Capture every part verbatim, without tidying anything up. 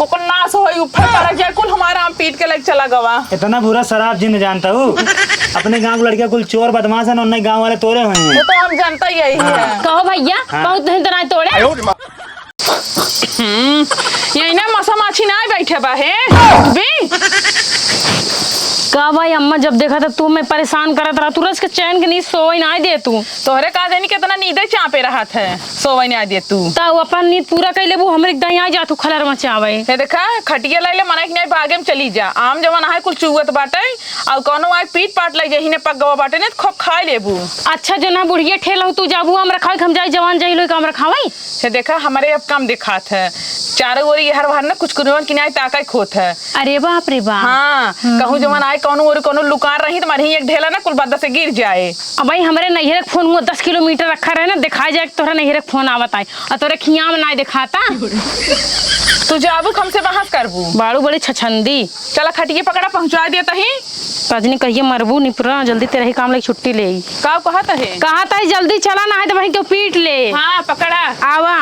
ओकर नाश होई, उ फेर पड़क जाए, कुल हमार आम पीट के लेके चला गवा। इतना बुरा शराब जिन जानता हूँ। अपने गाँव के लड़के कुल चोर बदमाश हैं, उन्हें गाँव वाले तोरे हुए हैं। वो तो हम जानता ही यही है। कहो भैया, हाँ। बहुत दिन तो ना तोड़े। हम्म, यही ना मसा माछी ना बैठे बा, हे? उठबी? का भाई अम्मा, जब देखा था तू मैं परेशान करत रहा, तू रस के चैन के नींद सोवई ना दे तू। तोहरे का देनी कितना नींदे चापे रहत है, सोवई ना दे तू। ता वो अपन नींद पूरा कर लेबू, हमरे एकदम आ जा तू खलर मचावे। ये देखा, खटिया लाई ले, मना कि नहीं, बागे में चली जा। आम जवन आहे कुल चुअत बाटे, अउ कौनो आए पीट पाट लाई जही ने पक गवा बाटे ने, खूब खाए लेबू। अच्छा, जो ना बुढ़िया ठेल हो, तू जाबू आम रखावे, हम जाई जवान जाई लोग आम रखावे। हे देखा, हमरे अब काम देखात है, चारों ओरी हर बार ना कुछ कुनवन किनारे ताका खोत है। अरे बाप रे बाप। हाँ, हम्म। कहूँ जवन आए कौनो ओरी कौनो लुकार रही, तो मारे ही एक ढेला ना कुल बद्दा से गिर जाए। अब भाई, हमरे नैहरे के फोन हुआ दस किलोमीटर रखा रहे ना, दिखाई जाए कि तोहरा नैहरे के फोन आवत आए, और तोरे खियाम ना दिखाता। तू जाबू, हमसे बहस करबू। बाड़ू बड़ी छछंदी। चला खटिया पकड़ा, पहुँचा देता ही। रजनी कहिए मरबू निपुरा, जल्दी तेरा ही काम लगी छुट्टी ले आई। का कहत है? कहत है जल्दी चला, ना है तो वहीं क्यों पीट ले। हाँ, पकड़ा। आवा।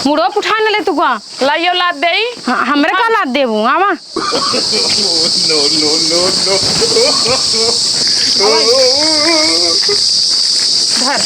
मुड़ो उठा न ले तू का। लाइयो लाद देई। हाँ, हमरे का लाद देबू, आवा। No, no, no, no। धर।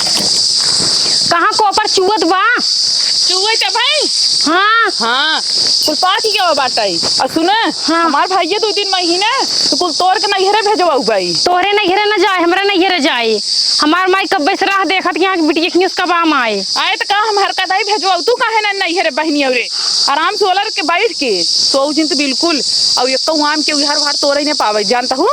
कहाँ कोपर चुअत बा? चुअत है भाई। हाँ। हाँ। कुल पाक ही गवा बाटई। और सुने, हाँ। हमार भाइये दो तीन महीने तो कुल तोर के नैहरे भेजवाऊ बाई। तोरे नैहरे न जाए, हमरा नैहरे जाए। हमार माई कब्बे से राह देखत कि यहाँ के बिटिया खियोस कब आम आए। आए तो का हम हरकत आई भेजवाऊ, तू काहे ना नैहरे बहिनी औरे? आराम से ओलर के बैठ के सोऊ जिन तो बिल्कुल। और एक आम के उहर भार तोरे न पावे, जानता हूँ।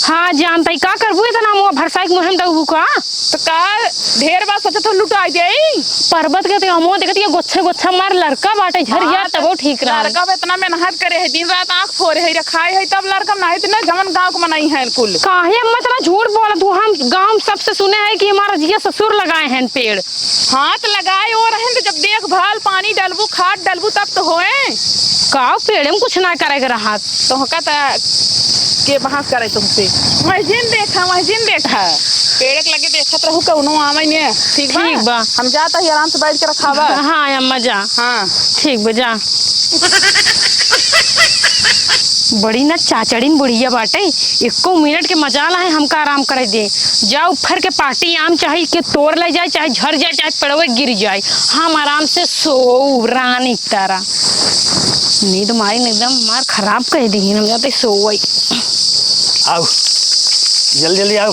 हाँ, जानता ही। का करबू इतना मुँह भरसाई के मुँह में दऊ का? तो का ढेर बात सोचत हो लुटाई देई? पर्वत के तो अमो देखत ये गोच्छे गोच्छा मार लड़का बाटे झरिया हाँ, तबो ठीक रहा। लड़का पे इतना मेहनत करे है, दिन रात आँख फोरे है, रखाए है, तब लड़का में नहीं इतना जमन गाँव के मनई है कुल। काहे अम्मा इतना झूठ बोलत हूँ? हम गाँव में सबसे सुने है कि हमारा जिया ससुर लगाए हैं पेड़। हाँ, तो लगाए वो रहें तो जब देखभाल, पानी डलबू, खाद डलबू, तब तो होए। का पेड़े में कुछ ना करे के रहा। तोहका त के बहस करे तुमसे। वह जिन देखा, वह जिन देखा। पेड़ के लगे देखत रहू, कौनो आवे ने। ठीक बा? ठीक बा। हम जाता ही, आराम से बैठ के रखावा। हाँ, अम्मा जा। हाँ। ठीक बा, जा। बड़ी ना चाचड़िन बुढ़िया बाटे, एको मिनट के मजाल है हमका आराम करे दे। जाओ फर के पार्टी आम चाहे के तोड़ ले जाए, चाहे झर जाए, चाहे पेड़वे गिर जाए, हम आराम से सोऊ रानी की तरह। नींद मारी न एकदम मार खराब कह दी, हम जाते सोवई। आओ, जल्दी जल्दी आओ,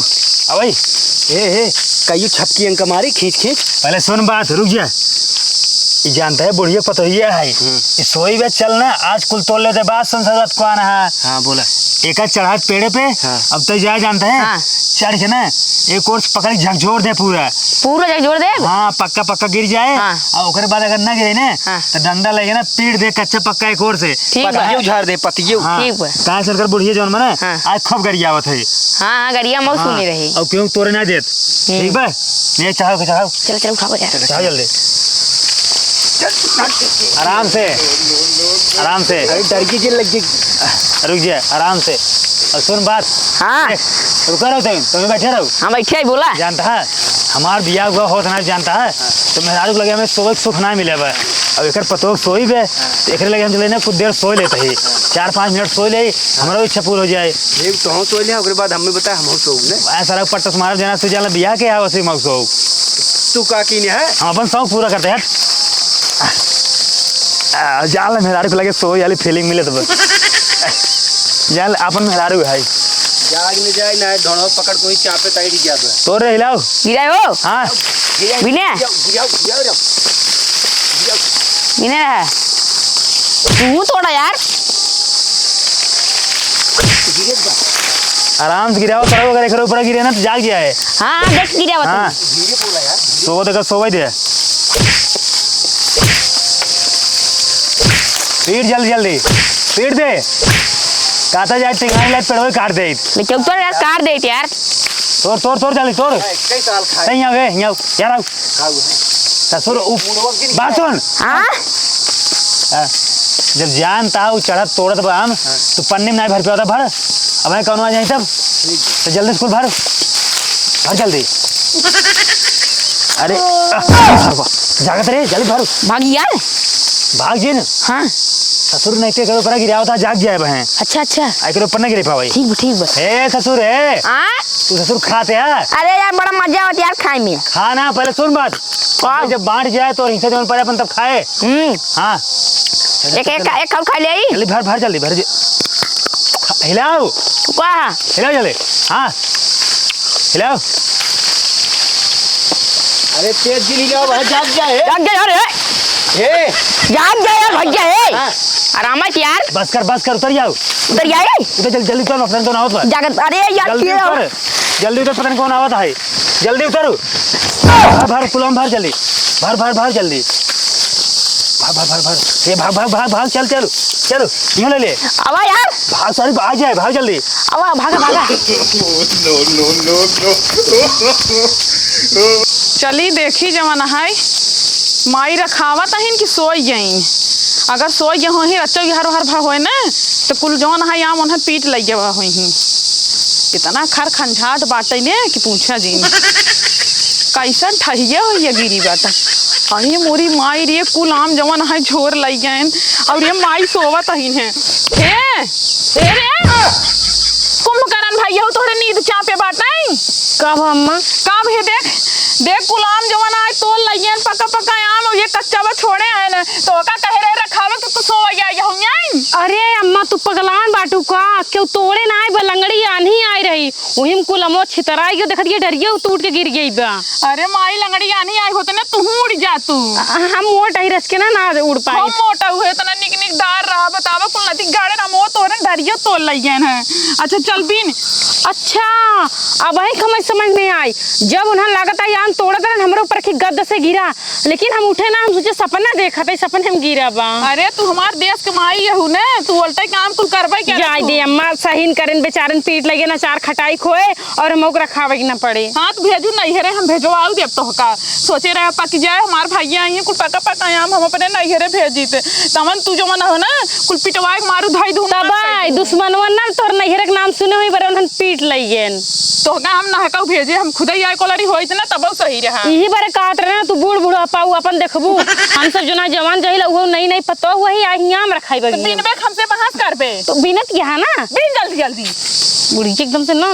आवई। हे हे, कईयो छपकी अंक मारी खींच खींच। पहले सुन बात, रुक जा। ई जानता है बुढ़िया पतोहिया है। हम्म। ई सोई बे चल ना, आज कुल तोड़ लेते बात सुन सकत कौन है। हाँ, बोला। एका चढ़ाए पेड़े पे, हाँ। अब तो जाए जानता है। हाँ। चढ़ के ना, एक ओर से पकड़ के झकझोर दे पूरा। पूरा झकझोर दे? हाँ, पक्का पक्का गिर जाए। हाँ। और ओकरे बाद अगर ना गिरे ना, हाँ। तो डंडा लेके ना पीट दे कच्चा पक्का एक ओर से। ठीक बा। पतियो झाड़ दे, पतियो। हाँ। ठीक बा। कहाँ से कर बुढ़िया जौन मने, हाँ। आज खूब गरियावत है। हाँ, हाँ, गरिया मौसम हाँ। में रही। और क्यों तोरे ना देत। हम्म। ठीक बा? ये चढ़ाओ, चढ़ाओ। चलो, चलो, उठाओ यार। चढ़ाओ जल्दी। आराम से, आराम से। अरे, डर के जे लग गई। रुक जा, आराम से। और सुन बात। हाँ। ए, रुका रहो तुम, तुम बैठे रहो। हाँ, बैठे ही बोला। जानता है, हमार बियाह हुआ होत ना जानता है, तो मेहरारू के लगे हमें सोए के सुख ना मिले बा। अब एकर पतोह सोई बे, तो एकरे लगे हम चले ना कुछ देर सोए लेते ही, चार पाँच मिनट सोए ले, हमारा इच्छा पूरा हो जाए। देख, तो हम सोए ले, ओकरे बाद हमें बता, हम सोए ना। आ, सारा पट्टा से मारा जना से जाला बियाह के है, वैसे हम सोए। तू का की नहीं है? हम अपन शौक पूरा करते हैं। आ, जाल मेहरारू के लगे सोए वाली feeling मिले तो बस। जाल अपन मेहरारू है। जाग न जाए ना, ढोड़वा पकड़ कोई चापे ताई जाबे। तोरे हिलाओ। गिराए हो? हाँ। गिराओ, बिने? गिराओ, गिराओ, गिराओ, गिराओ। बिने रहा। तू थोड़ा यार। गिरे बा। आराम से गिराओ, पर अगर एकरे ऊपर गिरे ना तो जाग जाए। हाँ, हाँ, देख गिराओ हाँ। तुम। गिरे बोला यार। सोवो देखो, सोवो दे। पीट जल्दी जल्दी, पीट दे। कहता जाए टिंगारी लाइट पेड़वे काट दे। ले चौक तोड़ यार, काट दे यार। तोड़, तोड़, तोड़ जल्दी, तोड़। इक्कीस साल खाए। नहीं आवे, यहाँ आओ, यार आओ। खाऊ है। ससुर, उ-, मुड़वा के बात सुन। हाँ? हाँ, जब जान ता उ चढ़त तोड़त बा हम, हाँ। तो पन्नी में नहीं भर पे होता भर। अब मैं कौन आ जाए तब? ठीक है। तो जल्दी स्कूल भर। भर जल्दी। अरे, आ, जागत रे, जल्दी भर। भागी यार। भाग जी ना। हाँ। ससुर नहीं ते करो परा गिरावत है, जाग जाए बहें। अच्छा, अच्छा। आई करो पन्ना गिरे पावे। ठीक बा, ठीक बा। ए ससुर, ए। हाँ? तू ससुर खाते है? अरे यार, बड़ा मजा आवत यार खाए में। खा ना, पहले सुन बात। का? जब बांट जाए तो हिस्सा जौन पड़े अपन तब खाए। हम्म। हाँ। एक, एक, एक और खा ले आई। जल्दी भर, भर जल्दी, भर जे-, हिलाओ। का? हिलाओ जल्दी। हाँ। हिलाओ। अरे तेज जी, ले जाओ, भाई, जाग जा, ए। जाग जा यार, ए। ए। जाग जा यार, भैया, ए। हाँ। आराम से यार। बस कर, बस कर, उतर जाओ। उतर जाए? उतर, जल्दी, जल्दी उतर, पता नहीं कौन आवत है। जागत, अरे यार, जल्दी क्या? उतर, जल्दी उतर, पता नहीं कौन आवत है। जल्दी उतर। भर, भर, कुलम भर जल्दी। भर, भर, भर जल्दी। भर, भर, भर, भर। ए, भाग, भाग, भाग, भाग, चल, चल, चल, यूं ले ले। आवा यार। भाग, sorry, आ जाए, भाग जल्दी। आवा, भागा, भागा। No, no, no, no। चली देखी जवन है, माई रखावत अहिन कि सोई गईन। अगर सोई गए होही, रच्चो हर हर भा होए न, तो कुल जवन है आम उन्हें पीट लग गवा होही। इतना खर खंझाट बाटे ने कि पूछा जिन। कैसन ठहिया होइया गिरी बाटा। अरे मोरी माई रे, कुल आम जवन है झोर लई गएन। और ये माई सोवत अहिन है। हे, हे रे, कुंभकर्ण भैया, तोहरे नींद चापे बाटे। का भा अम्मा? का भे देख, देख कुल आम जवन आए तोल लइयन, पका पका आम, और ये कच्चा बा छोड़े हैं न। तो का कहे रहे रखावे तो तू सो गया, ये हम आई। अरे अम्मा, तू पगलान बाटू का? केहू तोड़े ना आए बा, लंगड़ी आन्ही आए रही। वही में कुल अमवा छितराई गयो, देखत ये डरियो टूट के गिर गई बा। अरे माई, लंगड़ी आन्ही आई होते ना, तू उड़ जा तू। आ, हम मोट आई रस के ना, ना उड़ पाई। हम मोटा हुए, इतना निक निक दार रहा, बतावा कुल नदी गाड़े ना, मो तोरे डरियो तोल लइयन है। अच्छा चल बीन। अच्छा, अब ही हमें समझ में आई, जब उन्हें लागत आई आम तोड़त रहन, हमरे ऊपर की गद्द से गिरा, लेकिन हम उठे ना, हम सोचे सपना देखत है, सपने हम गिरा बा। अरे तू हमार देश के माई यहू ने, तू उल्टे काम कुल करबे क्या जाए तू? दे अम्मा, सहीन करेन बेचारन पीट लगे ना, चार खटाई खोए और हम ओकरा खावे के ना पड़े। हाँ, तो भेजू नैहरे, हम भेजवाऊ देब तोहका। सोचे रहे पक जाए, हमार भैया आई कुल पका पका आम हम अपने नैहरे भेजी थे। तमन तू जो मन हो ना, कुल पिटवाए के मारू धाई धूम तब मार आई, दे। दुश्मनवन ना तोर नैहरे के नाम सुने हुई बरे उन्हन पीट लइयन। तोहका हम नहकाऊ भेजे, हम खुदे आए कोलरी होइत ना, तबो सही रहा। यही बारे कहत रहे ना, तू बूढ़ बूढ़ पाऊ अपन देखबू। हम सब जो ना जवान जहिला, उहो नई नई पतोह हुआ ही, आ हियाँ हम रखाई तो बगिया। बिनबे हमसे बहस करबे। तो बिनत यहाँ ना। बिन जल्दी जल्दी। बूढ़ी के एकदम से ना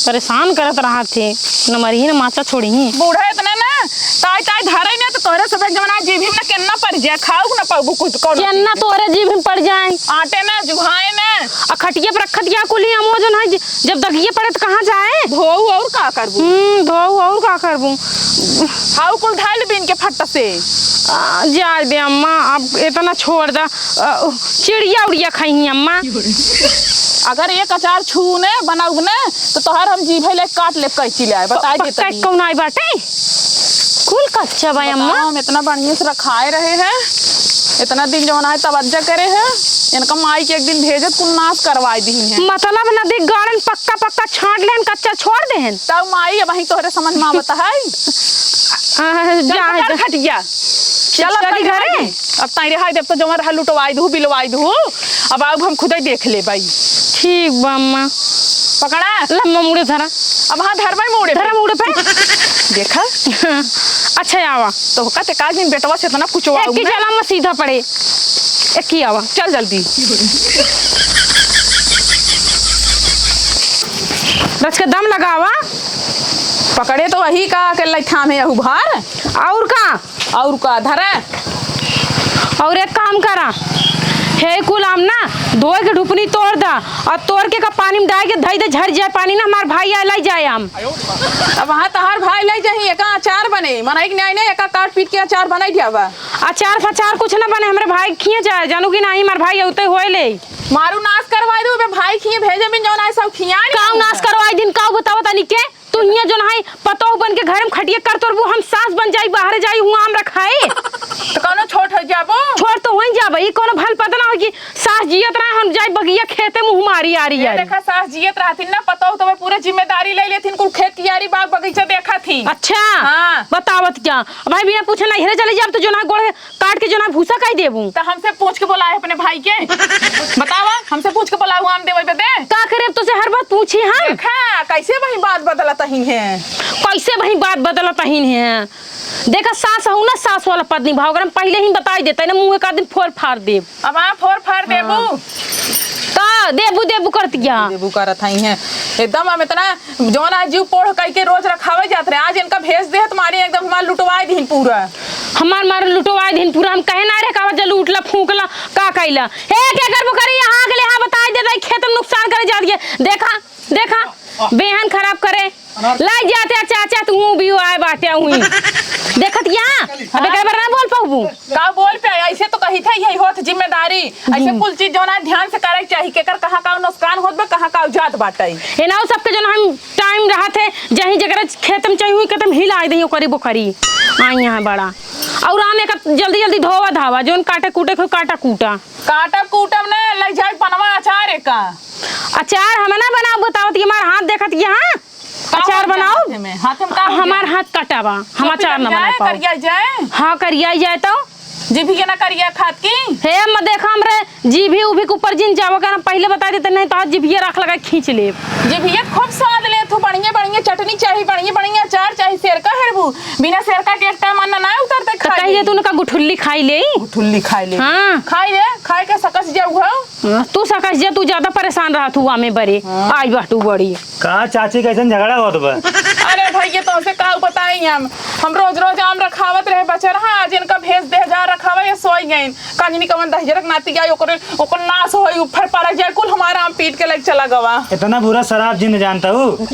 परेशान करत रहा थे, न मरी ही न माचा छोड़ी ही। बूढ़ा इतना ना, ताई ताई धरे ना, तो तोहरे सब एक जमाना जीभ में ना केन्ना पड़ जाए, खाऊ ना पाऊ कुछ कौन केन्ना चीज। तोहरे जीभ में पड़ जाए। आटे ना, जुहाए ना। आ खटिया पर रखत क्या कुली अमो जो ना, जब दगिए पड़े तो कहाँ जाए? धोऊ और का करबू? हम्म, धोऊ और का करबू? हाउ कुल धाइल बीन के फट से। आ, जाए दे अम्मा, अब इतना छोड़ दा। आ, चिड़िया उड़िया खाई ही अम्मा। अगर एक अचार छू ने, बनाऊ ने, तो तोहर हम जीभे ले काट ले कैची ले आए, बता दे पक्का तनी। कौन आई बाटे? कुल कच्चा बा अम्मा। बताओ, हम इतना बढ़िया से रखाए रहे हैं, इतना दिन जवन आए तवज्जा करे हैं, इनका माई के एक दिन भेजत कुल नाश करवाए दी हैं। मतलब नदी गाड़न पक्का पक्का छांट लेन, कच्चा छोड़ देहन। तब माई अब वहीं तोहरे समझ में आवत है। आ, चल जा, पकड़ जा। खटिया। चल, अब चली तैयार घरे। अब ताई रे, हाय, देव तो जवन रहा लुटवाई दू, बिलवाई दू। अब आउ हम खुदे देख ले बाई। ठीक बा अम्मा। पकड़ा। लम्मा मुड़े धरा। अब हाँ, धरबे मुड़े पे। धरा मुड़े पे। देखा? अच्छा आवा। तो कहते का दिन बेटवा से इतना कुचवा एक की ना। चला में सीधा पड़े। एक की आवा। चल जल्दी। रच के दम लगावा। पकड़े तो वही का अकेले थामे अहू भार। और का? और का धरे? और एक काम करा, हे कुल आम ना धोए के ढुपनी तोड़ दा और तोड़ के का पानी में डाल के धई दे, झड़ जाए पानी ना, हमार भाई आए लाई जाए आम। अब वहाँ तहार भाई लाई जाही, एका अचार बने, मनई के न्याय नहीं, एका काट पीट के अचार बनाई दिया बा। अचार फचार कुछ ना बने, हमरे भाई खिए जाए, जानू कि नाही, हमार भाई औते होए ले। मारू नाश करवाई दू, बे भाई खिए भेजे बिन जौन आए सब खिया नहीं काऊ दूंगा। नाश करवाई दिन, काऊ बताओ तनी के? तू हियां जोन हाई पतोह बन के घर में खटिया कर तोरबू, हम सास बन जाई, बाहर जाई, हुआं हम रखाए। तो कौनो छोट हो जाबो? छोट तो होई जाबे, ई कौनो भल पता ना हो कि सास जियत रहे, हम जाई बगिया खेते मुंह मारी आरी ये आरी। देखा, सास जियत रहथिन ना, पतोह तो पूरा जिम्मेदारी ले लेथिन, कुल खेत कियारी बाग बगीचा देखा थी। अच्छा। हाँ। बतावत क्या? भाई बिना पूछे नैहरे चले जाब तो जोन हाई गोड़ काट के जोन हाई भूसा काई देबू? तो हमसे पूछ के बोलाए अपने भाई के। बतावा, हमसे पूछ के बोलाए, हम देवे बदे। का करे, अब तो से हर बात पूछी हम। देखा, कैसे वही बात बदलत बदलत ही हैं। कैसे वही बात बदलत ही हैं? देखा, सास हऊ ना, सास वाला पद निभाओ। अगर हम पहिले ही बताई देते ना, मुँह एक आध दिन फोर फार देब। अब हाँ, फोर फार देबू। हाँ। का देबू, देबू करत क्या? देबू करत ही हैं। एकदम हम इतना जौन आज जीव पोढ़ कई के रोज रखावे जात रहे, आज इनका भेज दे तो मारी एकदम हमार लुटवाए दीन पूरा। हमार मार लुटवाए दीन पूरा। हम कहे ना रहे, का वजह लूटला, फूंकला, का कइला? हे, के करबू करी, यहाँ के ले, हाँ, बताई देता, खेत में नुकसान करे जात है। देखा, देखा, बेहन खराब करे। लाई जाते चाचा, तू भी आए बाटे हुई। देखत यहाँ, अब एक बार ना बोल पाऊबू। का बोल पे, ऐसे तो कही थे, यही होत जिम्मेदारी। ऐसे कुल चीज जो ना ध्यान से करे के चाही, केकर कहाँ का नुकसान होत बा, कहाँ का जात बाटे। ए ना, सबके जो ना हम टाइम रहत है, जहीं जगह खेत में चाहिए हुई, खेत में हिला दे, ओकरी बोकरी। आई यहाँ बड़ा। और आम एक जल्दी जल्दी धोवा धावा, जोन काटे कूटे को काटा कूटा। काटब कूटब ने, ले जाए बनवा अचार एक का। अचार हम ना बनाओ, बताओ, ये हमार हाथ देखत यहाँ। का अचार होत है बनाओ। हाथे में? हाथे में का होत है? हमार हाथ कटा बा, हम तो अचार ना पिघल बना जाए, पाओ। करिया जाए। हाँ, करिया जाए तो। जीभी के ना करिया खात की। हे अम्मा, देखा हमरे जीभी उभी के ऊपर जिन जावा के ना, पहिले बता देते, नहीं तो आज जीभिया राख लगा खींच लेब। जीभिया खूब स्वाद ले तू, बढ़िया बढ़िया चटनी चाही, बढ़िया बढ़िया अचार चाही, सेरका हेरबू, बिना सेरका के एक टाइम अन्न ना उतरते तो खाई कही ले। दे तू ना का गुठुल्ली खाई ले। गुठुल्ली खाई ले। हाँ। खाई ले, खाए के सकस जाऊ हो। हाँ, तू सकस जा, तू ज्यादा परेशान रहत हुआ में बरे। हाँ। आई बाटू बड़ी। का चाची, कैसन झगड़ा होत बा? अरे भैया, तोहसे का बताई हम, हम रोज रोज आम रखावत रहे बचर, हाँ, आज इनका भेज दे जा रखावा, ये सोई गइन। काजनी कवन दहिजरक नाती आई, ओकरे, ओकर नाश होई, ऊपर पड़ जाए, कुल हमारा आम पीट के लेके चला गवा। इतना बुरा शराब जिन जानता हूँ।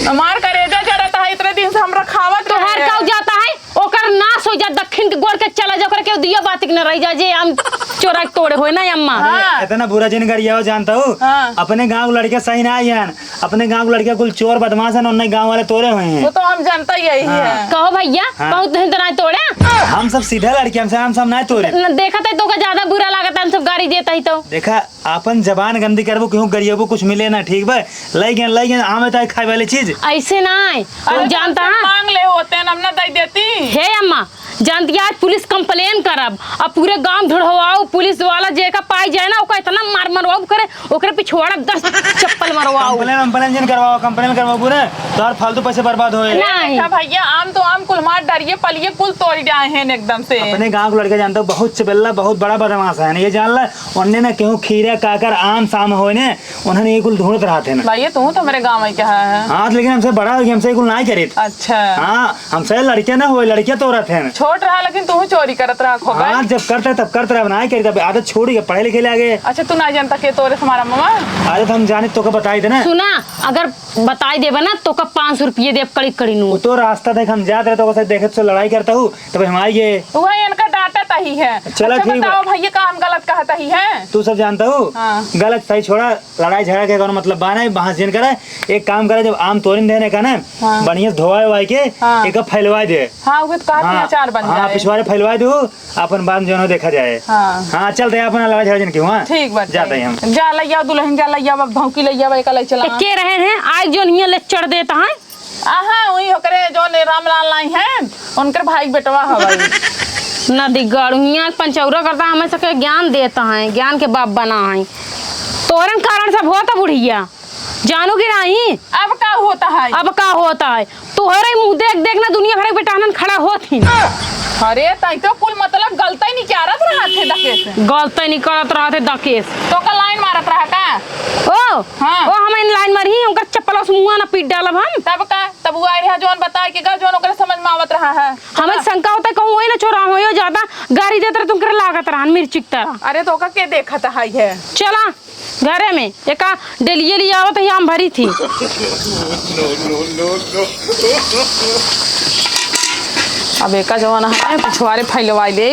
हमार करेजा जरत है, इतने दिन से हम रखावत तोहार रहे। का जाता है? ओकर नाश हो जा, दक्षिण के गोड़ के चला जा, ओकरे के दिया बातिक न रह जा, जे आम चोरा के तोड़े होए ना अम्मा। हाँ। इतना बुरा जिन गरियाओ जानता हूँ। हाँ। अपने गाँव के लड़के सही ना आई हन, अपने गाँव के लड़के कुल चोर बदमाश हन, उन्हें गाँव वाले तोड़े हुए हैं। वो तो हम जानता ही यही हाँ। है। कहो भैया, हाँ। बहुत दिन तो ना तोड़े। हम सब सीधा लड़के, हमसे हम सब ना तोड़े। न, देखत है तो का ज्यादा बुरा लागत है, हम सब गारी देता ही तो। देखा, आपन जबान गंदी करबो, केहू गरियबो, कुछ मिले ना, ठीक बा? लई गन, लई गन, आमे ताई खाए वाली चीज। ऐसे ना है, अरे तू जानता तो है? मांग ले होते हैं, हम ना दे देती। हे अम्मा, जानती है, आज पुलिस कंप्लेन करब, अब पूरे गांव ढुढ़वाओ, पुलिस वाला जेका पाई जाए ना, ओका इतना मार मरवाओ, ओकरे, ओकरे पिछवाड़ा दस चप्पल मरवाओ। कंप्लेन, कंप्लेन जिन करवाओ, कंप्लेन करवाओ पूरे, तोहर फालतू पैसे बर्बाद होए। नहीं। अच्छा भैया, आम तो आम कुल मार डारिए, पलिए कुल तोड़ जाए हैं एकदम से। अपने गांव के लड़के जानता हूँ, बहुत चबेल्ला, बहुत बड़ा बदमाश है, ये जान ला। उन्ने ना केहू खीरा, काकर, आम, साम होए ने, उन्हन ये कुल ढूंढत रहत हैं ना। भाई, ये तू तो हमरे गाँव में कहा है। हाँ, लेकिन हमसे बड़ा हो गया, हमसे ये कुल नाई करित। अच्छा। हाँ, हमसे लड़के ना होए, लड़के तोड़त हैं। छोट रहा, लेकिन तू चोरी करत रहा, खो गए। हाँ, जब करता तब करत रहा, नाई करित, अब आदत छोड़ी, अब पढ़े लिखे लागे। अच्छा, तू ना जानता के तोरे हमारा मामा? आदत हम जाने तो का बताई देना। सुना, अगर बताई देबा ना, तो का पाँच सौ रुपये देब, कड़ी कड़ी नू। वो तो रास्ता देख, हम जात रहे, तो ओकरे से देखे तो लड़ाई करता हूँ, तब हम आई गए। वही इनका डांटत ही है। चला, अच्छा, ठीक बा। बताओ भैया, का हम गलत कहत ही है? तू सब जानता हूँ, हाँ। गलत सही छोड़ा, लड़ाई झगड़ा के कौनो मतलब बा नहीं, बहस जिन करे। एक काम करे, जब आम तोरिन देने का ना, हाँ। बढ़िया से धोवाए वाए के, हाँ। एक फैलवाए दे। हाँ, वो तो कहा कि हाँ, अचार बन हाँ, जाए। पिछवाड़े फैलवाए दे, अपन बाद में जौन हो देखा जाए। हाँ। हाँ, चल दे, अपना लड़ाई झगड़ा जिन की हुआ। ठीक बात जाते है। हैं हम। जा लइया दुल्हन, जा लइया, अब भौंकी लइया, एक लइ चला। के रहे हैं, आज जौन हियाँ लेक्चर देता है। आहा, वही ओकरे जौन रामलाल नाई हैं, उनकर भाई बेटवा हवाई। नदी गढ़, हियाँ पंचौरा करता, हमें सबके ज्ञान देता है, ज्ञान के बाप बना है। तोरन कारण सब होता बुढ़िया, जानू कि नहीं? अब का होता है? अब का होता है? तोहरे मुँह देख देख ना दुनिया भर के बेटानन खड़ा होत ही। अरे, तई तो कुल मतलब गलतई निकारत रहत है दकेस। गलतई निकारत रहत है दकेस। तो का लाइन मारत रहा का? ओ, हाँ। ओ, हम इन लाइन मारी, उनकर चप्पल उस मुँह ना पीट डालब हम। तब का? तब वो आए रहा जौन बताए के का, जौन ओकरे समझ में आवत रहा है। हमें शंका होता है, कहूँ वही ना चोरा हो, यो ज्यादा गारी देत रहे, तुमके लागत रहा, मिर्ची की तरह। अरे, तो का के देखत है, है? चला, घरे में एका डेलिये लियावत ही, आम भरी थी। अब एका जवन है, पिछवारे फैलवाई दे,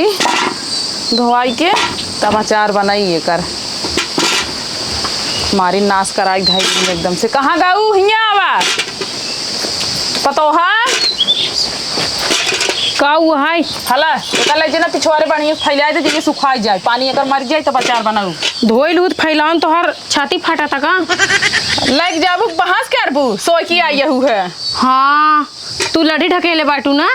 धोवाई के, तब अचार बनाई एकर। मारी नाश कराई धाई एकदम से। कहाँ गाऊ? हियाँ आवा। पतोहा। का हुआ है? हला, एका ले जे ना पिछवारे बढ़िया फैलाए दे, जे सुखाई जाए, पानी एकर मर जाए, तब अचार बनाऊ। धोई लूत फैलाउन तोहर छाती फाटा था का? लग जाबू, बहस करबू, सोई की आई यहू है। हाँ, तू लड़ी ढकेले बाटू ना?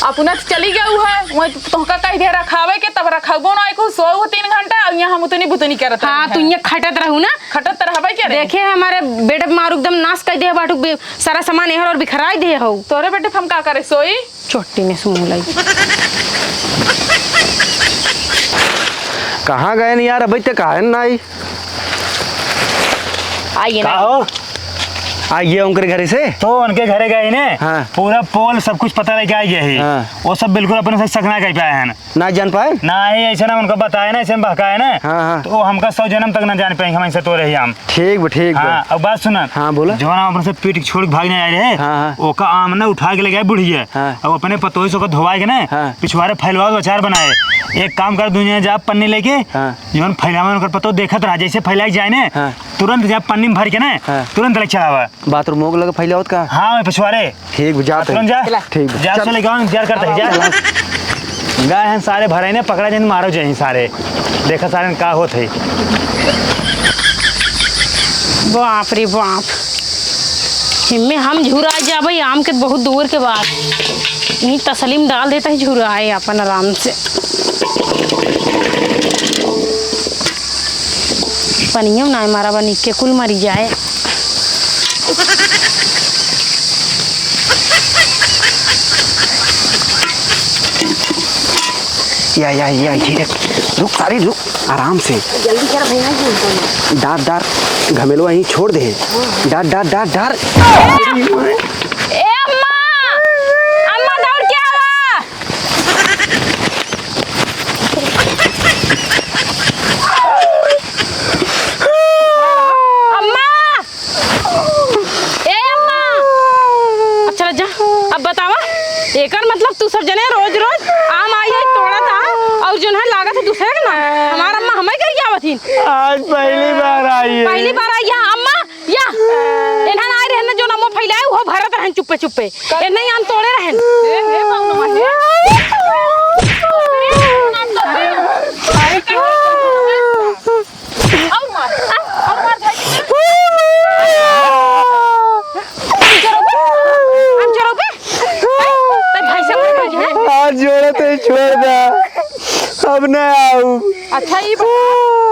अपना तो चली गऊ है, वही तोहका कह दे रखावे के, तब रखबो ना, एको सो तीन घंटा, अब यहाँ हम उतनी बुतनी करत हाँ, रहू तू है। यहाँ खटत रहू ना, खटत त रहबे करे। देखे हमारे बेटे पे मारू एकदम नाश कर दे बाटू, बे-, सारा सामान एहर और बिखराई दे हो। तोरे बेटे पे हम का करे, सोई? चोटी में से मुँह लाई। कहाँ गए नहीं यार, अभी तक आए ना आई। आइए का ना। हो? आइए उनके घरे से। तो उनके घरे गए ने, हाँ। पूरा पोल सब कुछ पता लेके आ गया है। हाँ। वो सब बिल्कुल अपने से शक ना कर पाए हैं। ना जान पाए? ना, ये ऐसे ना उनको बताए ना, ऐसे में बहकाए ना। हाँ, हाँ। तो वो हमका सौ जन्म तक ना जान पाएंगे, हम ऐसे तो रहे हम। ठीक बा, ठीक बा। हाँ, अब बात सुना। हाँ, बोला। जौन हम अपने से पीट के छोड़ के भाग नहीं आए रहे, हाँ, हाँ। ओका आम ना उठा के ले गए बुढ़िया। हाँ। अब अपने पतोही से ओका धोवाए के ना, हाँ। पिछवारे फैलवा के अचार बनाए। एक काम कर, दुनिया जा पन्नी लेके, हाँ। जौन फैलावे ओकर पतोह देखत रहा, जैसे फैलाई जाए ना, हाँ। तुरंत जा पन्नी में भर के ना, हाँ। तुरंत लेके चलावा। बाथरूम के लगे फैलावत का? हाँ, मैं पिछवारे। ठीक बा, जा तुरंत जा। ठीक बा। जा, चल। से लेके आओ, इंतजार करते हैं, जा। चला। गए हैं सारे भरे ने, पकड़ा जाए, मारो जाए सारे। देखा सारे का होत है। बाप रे बाप, इनमें हम झुरा जाबे, आम के बहुत दूर के बात। यहीं तसली में डाल देता है, झुराए अपन आराम से। पनियो ना मारा बनी के कुल मरी जाए। या, या, या, ये रुक, सारी रुक, आराम से। जल्दी कर भैया, ये डार, डार, घमेलवा यहीं छोड़ दे। डार, डार, डार, डार। ए अम्मा! अम्मा, दौड़ के आवा! अम्मा! ए अम्मा! अच्छा, जा, अब बतावा, एकर मतलब तू सब जने रोज रोज आम आई आई तोड़त आ, और जौन है लागत है दूसरे के ना, हमार अम्मा हमें करिया आवत ही। आज पहली बार आई है। पहली बार आई है अम्मा। या, एन्हन आए रहन जो नमो फैलाए, उहो भरत रहन चुप्पे चुप्पे। एन्हन आम तोड़े रहन। ए, ए, बाबू नमो, ए। अरे, अरे, अरे, और मार, और मार भाई। आम चोरोबे, आम चोरोबे। तब भाई से मत कहिए। हाथ जोड़त ही छोड़ दा, अब ना आऊ। अच्छा, ई बता,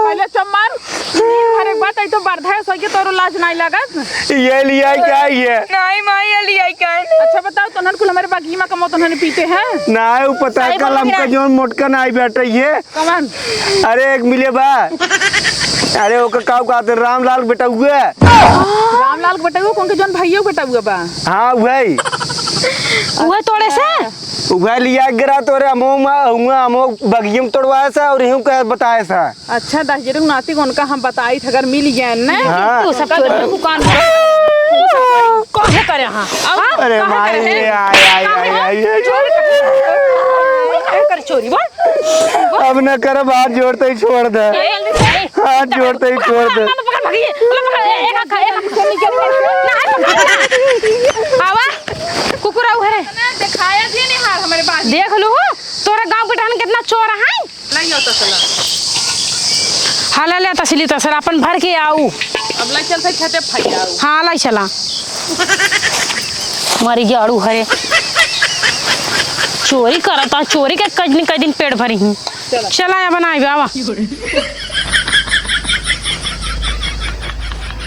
पहले चम्मन, ई हर एक बात, ई तो बरधा है, सही के तोरो लाज नाई लागत। ये लिया क्या ये? नाई माई, ये लिया क्या है? अच्छा बताओ, तोहन कुल हमारे बागी में कमो तोहन पीते हैं? नाई, वो पता है, कल हमका जौन मोटका नाई बैठा ये। कमन? अरे एक मिले बा। अरे ओकर का कहते, रामलाल बेटा हुए। रामलाल के बेटा हुए, कौन के जौन भैया के बेटा हुए बा? हाँ, वही। उहे तोड़े से? उहे लिया गिरा तोरे अमो मा, हुआ अमो बगियम तोड़वाए सा और यूं कह बताए सा। अच्छा, दहिजरू नाती को उनका हम बताई थे, अगर मिल गए ने। हाँ। तू सब चोरी दुकान में। काहे करे हाँ? हाँ? अरे काहे माई, करे? ये आय, आय, आय, आय, आय। चोरी करे। काहे करे चोरी, बोल? अब न करब, हाथ जोड़ते ही छोड़ दे। ए, ए, हाथ जोड़ते ही छोड़ दे। पकड़, पकड़, पकड़, ए, एक हाथ, एक हाथ। ना, पकड़। आवा, कुकुर आऊ है रे। ना, दिखाया जी नहीं हाल हमारे बात। देख लू, तोरा गांव के टहन कितना चोर हैं। नहीं होता सला। हाला ले तसली तसर अपन भर के आऊ। अब लाई चलते खेते फैलाऊ। हाँ, लाई चला। मरी जाड़ू हरे। चोरी करता, चोरी के कई दिन, कई दिन पेट भरी ही। चला। चला, या बनाई बाबा।